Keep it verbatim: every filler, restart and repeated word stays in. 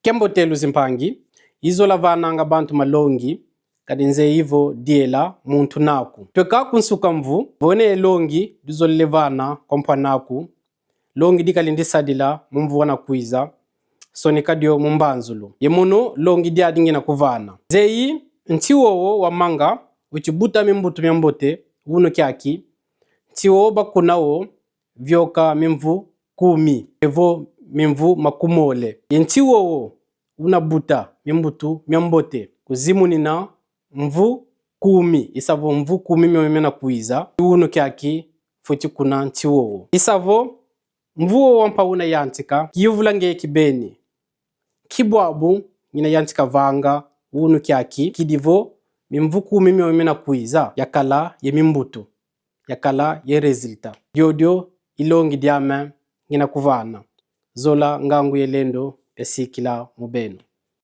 Kiambote luzimpangi, izola vananga bantu malongi, kadi nzeyi vo diela muntu naku. Tweka ku nsuka mvu, vo wena ye longi luzolele vana kwa mpwa naku, longi dikalendi sadila mu mvu wena kwiza, sonika dio mu mbanzulu. Ye mono longi diadi ngina kuvana. Nzeyi, nti wowo wa manga, weti buta mimbutu miambote, wunu kiaki, nti wowo bakuna wo, vioka mimvu kumi, evo mimvu makumole. Ye nti wowo una buta mimbutu miambote, kuzimunina mvu kumi, i sa vo mvu kumi mio miena kwiza, i wunu kiaki fweti kuna nti wowo. I sa vo mvu wowo wampa una yantika, kiyuvula nge kibeni: Nki bwabu ngina yantika vanga wunu kiaki, kidi vo mimvu kumi mio miena kwiza yakala ye mimbutu, yakala ye résultat? Diodio i longi diame ngina kuvana. Zola ngangu ye lendo yasikila mu beno.